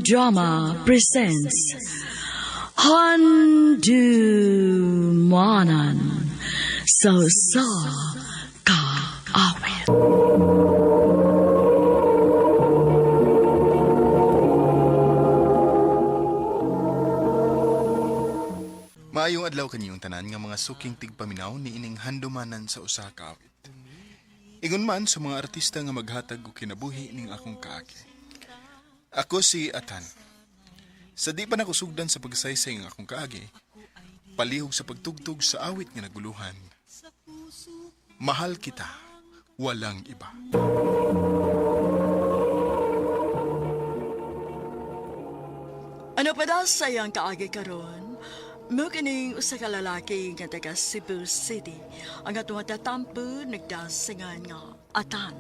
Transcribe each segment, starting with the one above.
Drama presents Handumanan sa Usa Ka Awit. Maayong adlaw kaniyong tanan nga mga suking tigpaminaw ni ining handumanan sa usa ka awit. Ingon man sa mga artista nga maghatag og kinabuhi ning akong kaaki. Ako si Atan. Sa di pa nakusugdan sa pagsaysay ng akong kaagi, palihog sa pagtugtog sa awit nga naguluhan. Mahal kita, walang iba. Ano pa daw sa iyang kaagi karon? Mukining usa ka lalaki nga taga Cebu City. Ang atong tatampo nagdasingan nga Atan.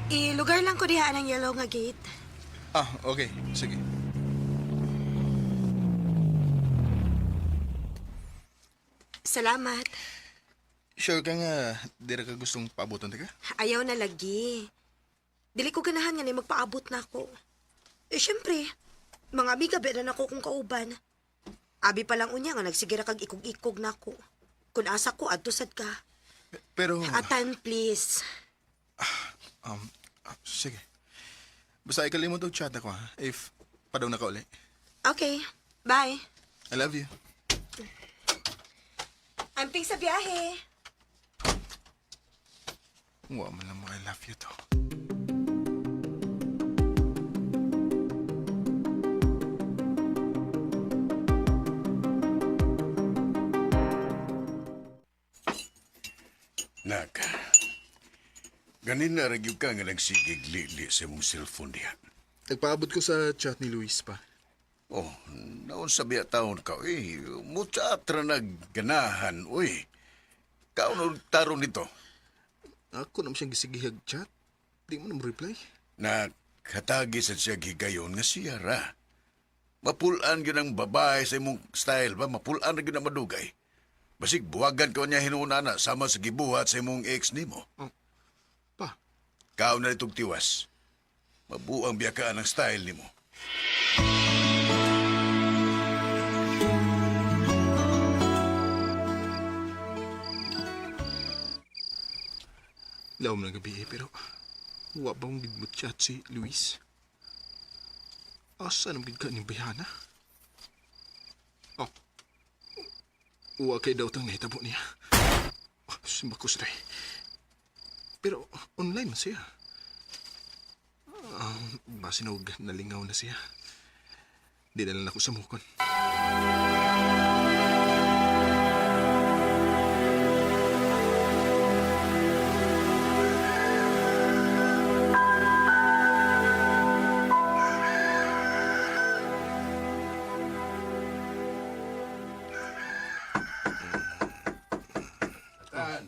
Ilugar lang ko diha ang yellow nga gate. Ah, okay. Sige. Salamat. Sure ka nga, dira ka gustong paabuton ka? Ayaw na lagi. Dili ko ganahan nga ni magpaabot na ako. Eh, syempre, mga amiga ba na ako kung kauban. Abi pa lang unya nga nagsigira kag ikog-ikog na ako. Kung asa ko, adto sad ka. Pero, Atan, please. sige. Basta ikalimot og chat ako ha, if padaw na ka uli. Okay, bye. I love you. Amping sa biyahe. Wa man lang mo I love you to. Nak, ganin na rin ka nga nagsigig lili sa imong cellphone diha. Nagpaabot ko sa chat ni Luis pa. Oh, naon sa biya taon ka, uy. Mucha atra nagganahan, uy. Kauno taron nito. Ako naman siyang gisigihag chat. Di mo na mo reply. Nak, hatagi sa siya gigayon nga siya ra. Mapulaan gyud ang babae sa imong style ba? Mapulaan ra gyud ang madugay. Basig buwagan ka niya hinuuna na sama sa gibuhat sa imong ex nimo. Pa, Kao na itong tiwas. Mabuang biyakaan ang style nimo. lawom ng gabi eh, pero wa ba mong gid mo chat si Luis? Asa naman gid ka ni Bayana? Oh, wa kay daw tang nahitabo niya. Oh, Simbakos na eh. Pero online man siya. Basin og nalingaw na siya. Di na lang ako sa mukon. Tan,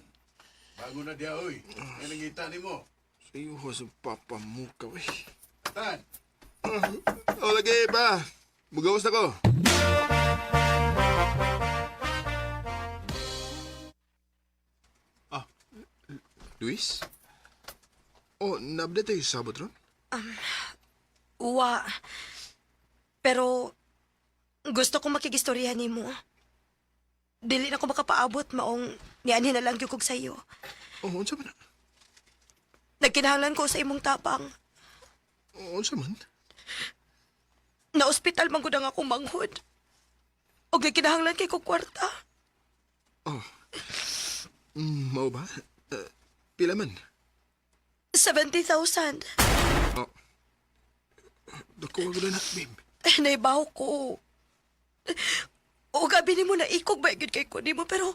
bago na diya, oy. Yan ang ngita nimo. Sa iyo sa papa mo ka, eh. Tan! Oh, lagi pa. Mugawas na ko. Ah, Luis? Oh, na-update tayo sa sabot ron? Uwa. Pero, gusto kong makigistorya nimo. Dili na ko makapaabot maong nianhin na lang gyud kog sa iyo. Oh, unsa man? Nagkinahanglan ko sa imong tapang. Oh, unsa man? Na-ospital man gud ang akong manghod. Og nagkinahanglan kay ko kwarta. Oh. Mao ba? Pila man? 70,000. Oh. Dako ko na, babe. Eh, naibaw ko. O gabi nimo na ikog ba gyud kay ko nimo pero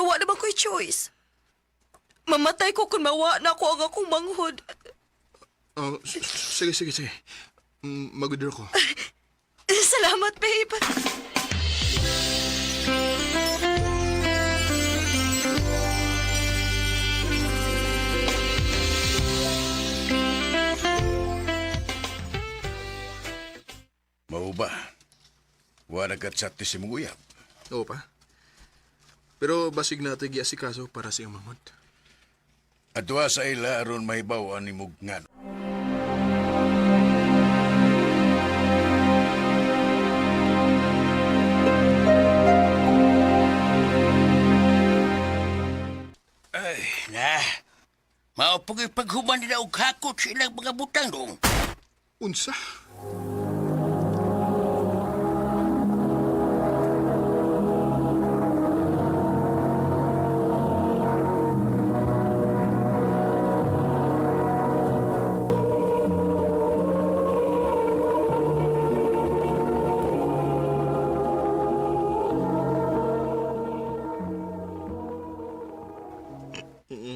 wa naman ko'y choice. Mamatay ko kung mawa na ko ang akong manghod. Oh, sige, sige, sige. Mag-order ko. Salamat, babe. pa nagkatsat ni si mong uyab. Oo pa. Pero basig natin giasikaso para sa iyong manghod. Adwa sa ila aron mahibaw ni mong ngano. Ay, na. Maupog paghuman nila og hakot sa ilang mga butang dong. Unsa?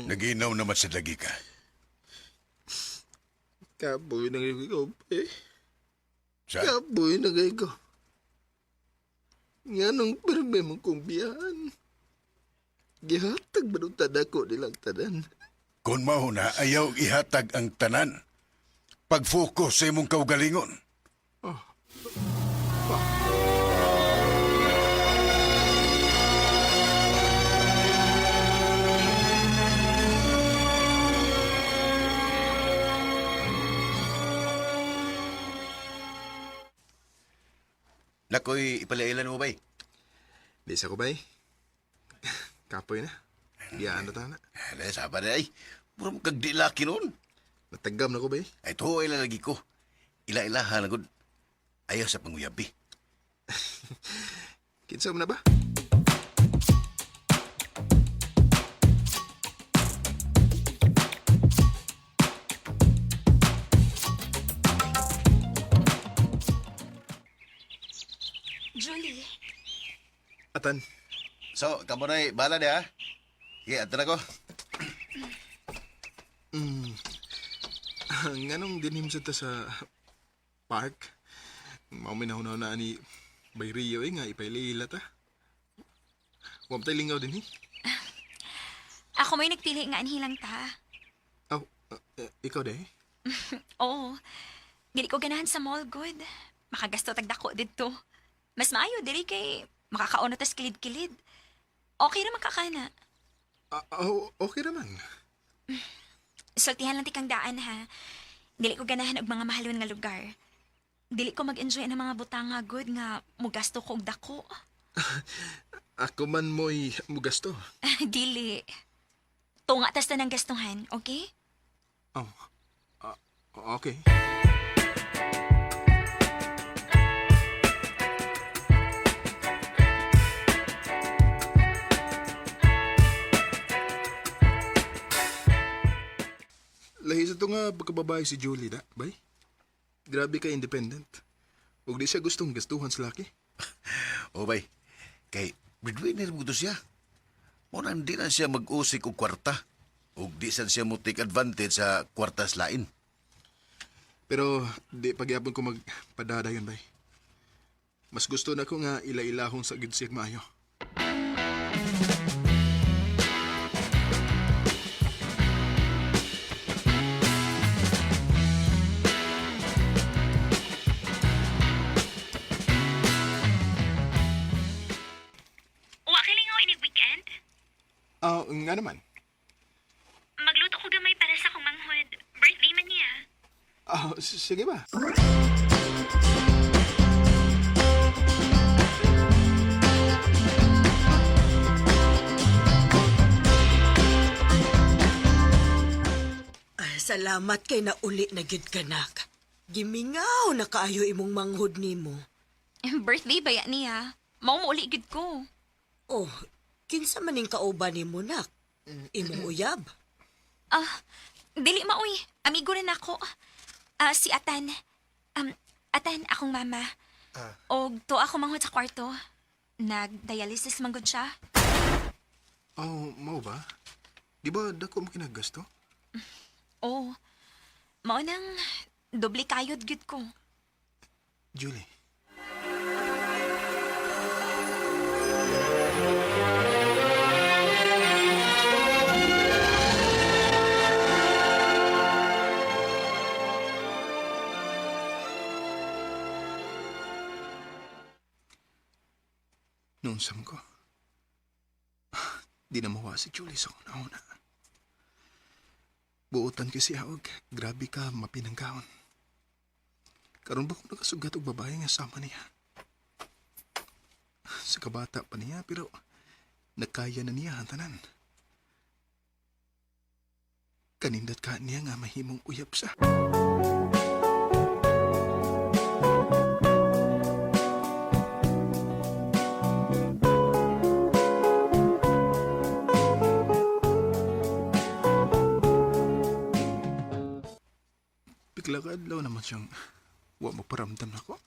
Naginaw naman sa lagi ka. Kaboy na kayo, eh. Sa? Kaboy na kayo ko. Nga nung perme mong kong biyahan. Gihatag ba nung tadako nilang tanan? Kung mao na, ayaw ihatag ang tanan. Pag-focus sa imong kaugalingon. Oh. Nakoy, ipalailan mo bay. Di sa ko bay. Kapoy na. Biyaan na tana. Ala, saba na ay. Mura mo kag di laki noon. Natagam na ko bay. Ay, to ay lalagi ko. Ila-ilaha na gud. Ayaw sa panguyabi. Kinsa mo na ba? Julie, Atan. So, kamo na bala niya. Sige, ato na ko. Nganong dinhim sa ta sa park? Mao na na ani Bay Rio eh nga ipailila ta. Wa tay lingaw dinhi. ako may nagpili nga anhilang ta. Aw, ikaw day. Oo. Dili ko ganahan sa mall, good. Makagasto tag dako didto. Mas maayo diri kay makakaon na tas kilid-kilid. Okay ra makakana. Ah, oh, okay naman. Sultihan lang ti kang daan ha. Dili ko ganahan og mga mahalon nga lugar. Dili ko mag-enjoy ng mga butanga good nga mugasto ko og dako. Ako man mo'y mugasto. Dili. Tunga tas tanang gastuhan, okay? Oh. Ah, okay. Lahi sa to nga pagkababae si Julie da, bay. Grabe ka independent. Ug di siya gustong gastuhan sa laki. O bay, kay breadwinner mo to siya. Mo nang di na siya mag-usik og kwarta. Ug di sad siya mo take advantage sa kwarta sa lain. Pero di pagyapon ko magpadada yun, bay. Mas gusto na ko nga ila-ilahon sa gid siya maayo. Wa kilingaw ini weekend? Ah, nga naman. Magluto ko gamay para sa akong manghod. Birthday man niya. Ah, sige ba? Ay, salamat kay nauli na gid kanak. Gimingaw na kaayo imong manghod nimo. Birthday ba yan niya? Mao mo uli gid ko. Oh, kinsa man ning kauban nimo nak? Imong uyab. Ah, dili maoy. Amigo rin ako. Ah, si Atan. Atan, akong mama. Og to ako manghod sa kwarto. Nag-dialysis manggod siya. Oh, mao ba? Di ba dako mo kinagasto? Oh, mao nang doble kayod gid ko. Julie. Lonesome ko. Di na mawa si Julie sa kong nauna. Buotan kasi og grabe ka mapinanggaon. Karon ba kung nakasugat og babae nga sama niya? Sa kabata pa niya pero nakaya na niya ang tanan. Kanindat ka niya nga mahimong uyab sa. Bigla ka adlaw naman siyang wa maparamdam nako.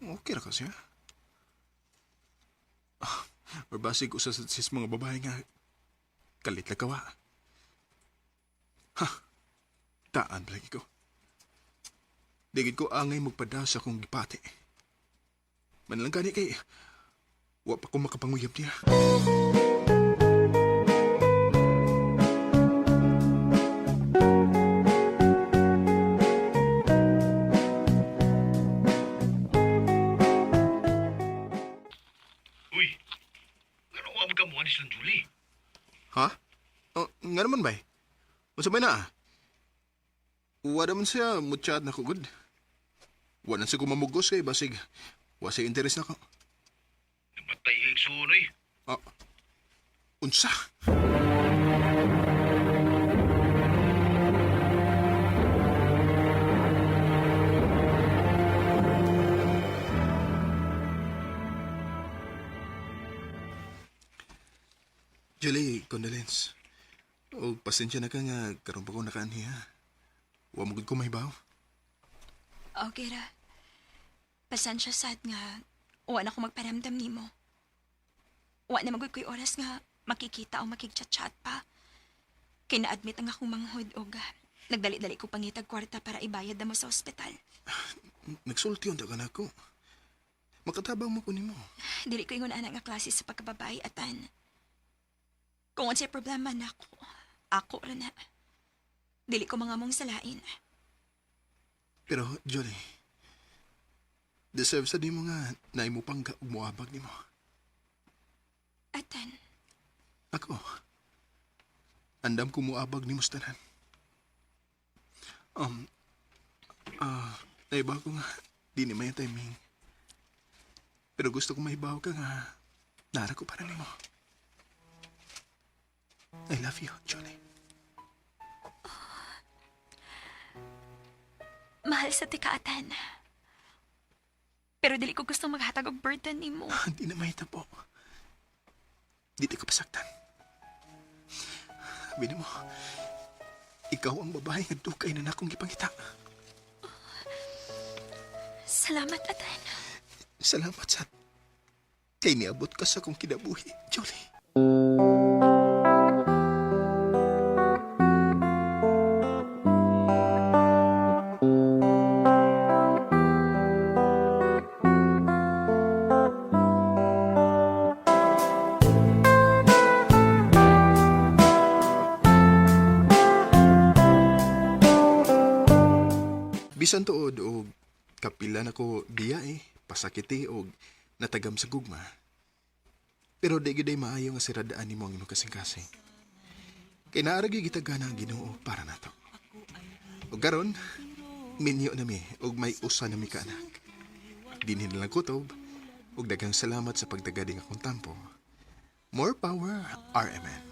Okay ra kasi ha? Or basig usa sa sis mga babae nga kalit la kawa. Ha? Taan lagi ko. Digid ko angay magpada sa akong gipati. Manlang gani kay wa pa ko makapanguyab niya. Uy, ano ang kamuha ni Silang Julie? Ha? Oh, nga naman bay. Unsa may na? Wa naman siya mutchat na ko good. Wa na siya kumamugos kay basig. Wa siya interes na ko. Namatay kay Igsoon, eh. Ah, unsa? Julie, condolence. O, pasensya na ka nga, karon pa ko nakaanhi ha. Wa mo gud ko mahibaw. Okay ra. Pasensya sad nga wa na ko magparamdam nimo. Wa na magud ko'y oras nga makikita o makigchat-chat pa. Kay na-admit ang akong manghod og nagdali-dali ko pangitag kwarta para ibayad na mo sa ospital. Nagsulti unta ka na ako. Makatabang mo ko nimo. Dili ko ingon ana nga klase sa pagkababay atan. Kung unsay problema nako, ako ra na. Dili ko mga mong salain. Pero, Johnny, deserve sa nimo nga naimupang ka ug moabag nimo. Atan, Ako, andam ko moabag nimo sa tanan. Um, naiba ko nga, di ni may timing. Pero gusto ko mahibaw ka nga, nara ko para nimo. I love you, Johnny. Mahal sa tika atan. Pero dili ko gusto maghatag og burden nimo. Hindi na mahitabo. Di ka pasaktan. Sabi mo, ikaw ang babae nga dugay na nakong gipangita. Salamat atan. Salamat sa kay niabot ka sa akong kinabuhi, Jolie. Bisan tuod og kapila nako biya eh, pasakiti og natagam sa gugma. Pero di gyud ay maayo nga siradaan nimo ang imong kasing-kasing. Kay naa ra gyud gitagana ang Ginoo para nato. Ug karon, minyo na mi og may usa na mi ka anak. Dinhi na lang kutob ug daghang salamat sa pagtagading akong tampo. More power, RMN.